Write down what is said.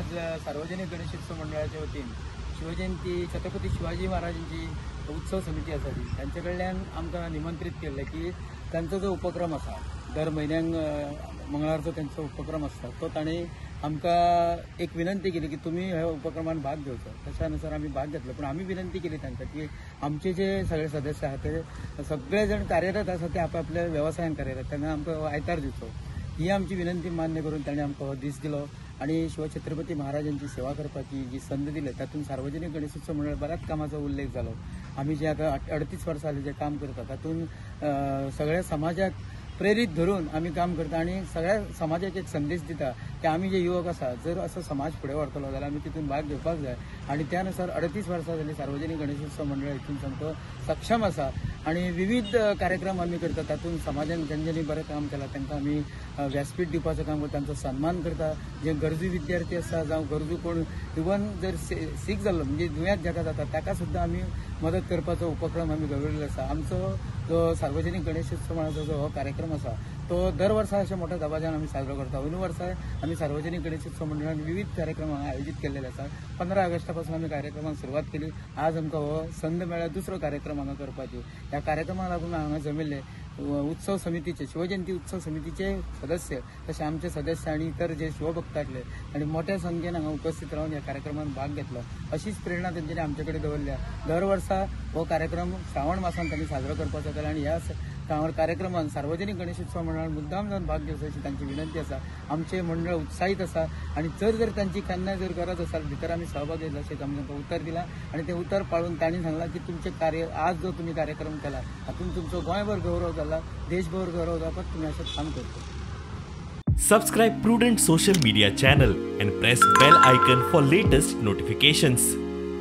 आज सार्वजनिक गणेशोत्सव मंडळाच्या वतीन शिवजयंती छत्रपती शिवाजी महाराजांची उत्सव समिती आसा ती तांचे कडल्यान आमकां निमंत्रीत केल्लें की तांचो जो उपक्रम आसा दर म्हयन्यांक मंगळारचो तांचो उपक्रम आसता तो तांणी आमकां एक विनंती केली की तुमी ह्या उपक्रमान भाग घेवचो. तशा अनुसार आमी भाग घेतलो, पूण आमी विनंती केली तांकां की आमचे जे सगळे सदस्य आसा ते सगळे जण कार्यरत आसा ते आपआपल्या वेवसायान कार्यरत, तेन्ना आमकां आयतार दिवचो ही आमची विनंती मान्य करून ताणें आमकां हो दीस दिलो आनी शिवछत्रपती महाराजांची सेवा करपाची जी संद दिली तातूंत सार्वजनिक गणेशोत्सव मंडळ बऱ्याच कामाचो उल्लेख जालो. आमी जे आतां 38 वर्सां जालीं जे काम करता तातूंत सगळ्या समाजाक प्रेरीत धरून आमी काम करता आनी सगळ्या समाजाक एक संदेश दिता की आमी जे युवक आसा जर असो समाज फुडें व्हरतलो जाल्यार आमी तितून भाग घेवपाक जाय आनी त्या नुसार 38 वर्सां जालीं सार्वजनिक गणेशोत्सव मंडळ हितून सामको सक्षम आसा आनी विविध कार्यक्रम आमी करता. तातूंत समाजान जेंच्यांनी बरें काम केलां तांकां आमी व्यासपीठ दिवपाचें काम करता, तांचो सन्मान करता. जे गरजू विद्यार्थी आसा जावं गरजू कोण इवन जर सीक जाल्लो म्हणजे दुयेंत जाका जाता ताका सुद्दां आमी मदत करपाचो उपक्रम आमी दवरिल्लो आसा. आमचो जो सार्वजनिक गणेशोत्सव मंडळाचो जो हो कार्यक्रम आसा तो दर वर्सा अशा मोठ्या दबाज्यान आमी साजरो करता. अंदू वर्सा आमी सार्वजनिक गणेशोत्सव मंडळान विविध कार्यक्रम आयोजीत केल्ले आसा. 15 ऑगस्टा पासून आमी कार्यक्रमाक सुरवात केली. आज आमकां हो संद मेळ्ळ्या दुसरो कार्यक्रम हांगा करपाची. ह्या कार्यक्रमाक लागून हांगा जमिल्ले उत्सव समितीचे शिवजयंती उत्सव समितीचे सदस्य तशें आमचे सदस्य आनी इतर जे शिवभक्त आसले आनी मोठ्या संख्येन हांगा उपस्थित रावन ह्या कार्यक्रमात भाग घेतलो. अशीच प्रेरणा तेंच्यांनी आमचे कडेन दवरल्या. दर वर्सा हो कार्यक्रम श्रावण मासान तांणी साजरो करपाचो केला आनी ह्या कार्यक्रमान सार्वजनिक गणेशोत्सव मंडळान मुद्दाम जावन भाग घेवचो अशी तांची विनंती आसा. आमचें मंडळ उत्साहीत आसा आनी जर जर तांची केन्ना जर गरज आसा भितर आमी सहभाग घेतला अशें आमी तांकां उतर दिलां आनी तें उतर पाळून तांणी सांगलां की तुमचें कार्य आज जो तुमी कार्यक्रम केला हातूंत तुमचो गोंयभर गौरव जाला, देशभर गौरव जावपाक तुमी अशें काम करता. Subscribe Prudent Social Media channel and press bell icon for latest notifications.